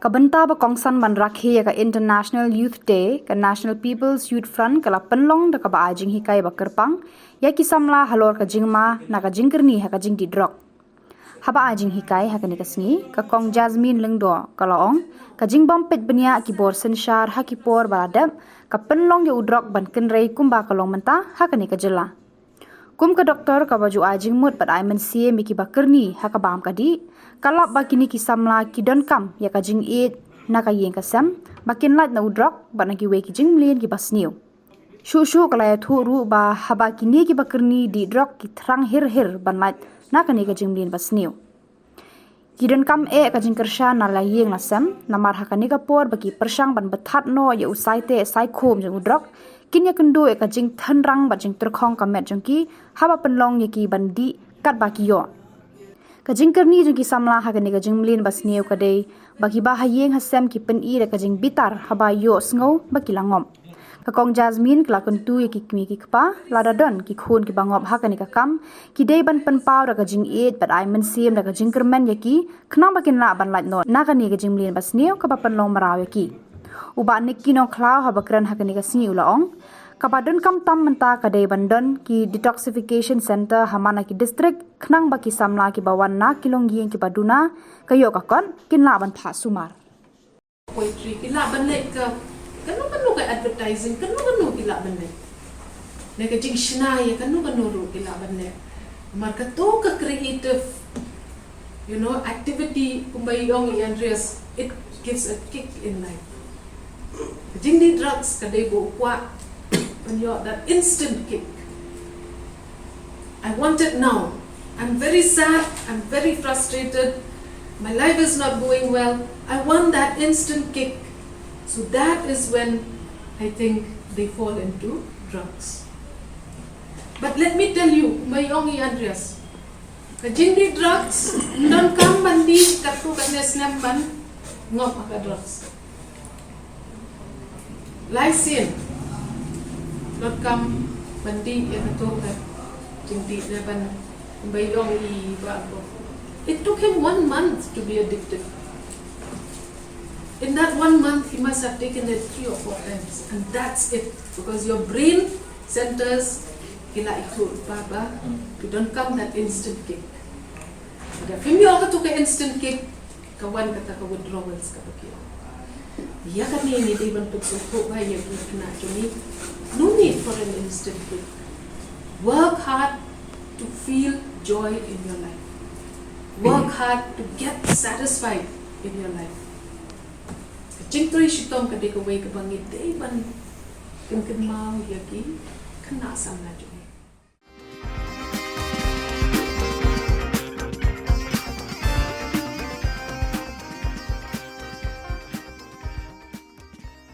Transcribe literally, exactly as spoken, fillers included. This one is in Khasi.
Ka bynta ba kongsan ban rakhe ïa ka International Youth Day, ka National People's Youth Front ka la pynlong da kaba ai jinghikai ba kyrpang ïa ki samla halor ka jingma na ka jingkyrni ha ka jingdih drok. Haba ai jinghikai ha kane ka sngi, ka Kong Jasmine Lyngdoh ka la ong, ka jingbym peit bniah ki bor synshar ha ki por ba la dep ka pynlong ïa u drok ban kynrei kumba ka long mynta ha kane ka jylla. Kum ka doktor kaba ju ai jingmut bad ai mynsiem ïa kiba kyrni ha ka bam ka dih, ka lap ba kine ki samla ki donkam ïa ka jingïeit na ka ïing ka sem ba kin lait na u drok bad na kiwei ki jingmlien kiba sniew. Shuh shuh ka la ïathuh ruh ba haba kine kiba kyrni dih drok ki thrang hir hir ban lait na kane ka jingmlien ba sniew. Ki donkam eh ka jingkyrshan na la ïing la sem, namar ha kane ka por ba ki pyrshang ban bthat noh ïa u saiteh saikhum jong u drok, kin ïakynduh ïa ka jingthynrang bad jingtyrkhong ka met jong ki haba pynlong ïa ki ban dih katba ki ïoh. Ka jingkyrni jong ki samla ha kane ka jingmlien ba sniew ka dei ba kiba ha ïing ha sem ki pyni da ka jingbitar haba ïohsngew ba ki la ngop. Ka Kong Jasmine ka la kyntu ïa ki kmie ki kpa, lada don ki khun kiba ngop ha kane ka kam, ki dei ban pynpaw da ka jingïeit bad ai mynsiem da ka jingkyrmen ïa ki, khnang ba kin lah ban lait noh na kane ka jingmlien ba sniew kaba pynlong mraw ïa ki. U Bah Nicky Nongkhlaw haba kren ha kane ka sngi u la ong, kaba donkam tam mynta ka dei ban don ki detoxification center ha man la ki district, khnang ba ki samla kiba wan na ki longïing kiba duna ka ïoh ka kot kin lah ban phah sumar. Poetry ki lah ban leh, ka kano kano ka advertising kano kano ki lah ban leh. Ne ka jingshna ïa kano kano ruh ki lah ban leh. Namar kato ka creative, you know, activity kumba i ong i Andreas, it gives a kick in life. Ka jingdih drugs ka dei ba u kwah ban ïoh that instant kick. I want it now. I'm very sad. I'm very frustrated. My life is not going well. I want that instant kick. So that is when I think they fall into drugs. But let me tell you, kumba i ong i Andreas, ka jingdih drugs, ym donkam ban dih katto katne snem ban ngop ha ka drugs. Lai sien donkam ban dih ïa kato ka jingdih ne ban, kumba i ong i Bah Angkor. It took him one month to be addicted. In that one month, he must have taken it three or four times, and that's it, because your brain centers ki la ikut ba ba, ki donkam that instant kick. Lada phim ïoh kato ka instant kick, ka wan kata ka withdrawals kaba ki ong. Ïa kane ngi dei ban pynsngewthuh ba ïa ki khynnah jong ngi. No need for an instant kick. Work hard to feel joy in your life. Work hard to get satisfied in your life. Ka jingtrei shitom ka dei kawei kaba ngi dei ban kynmaw ïa ki khynnah samla jong ngi.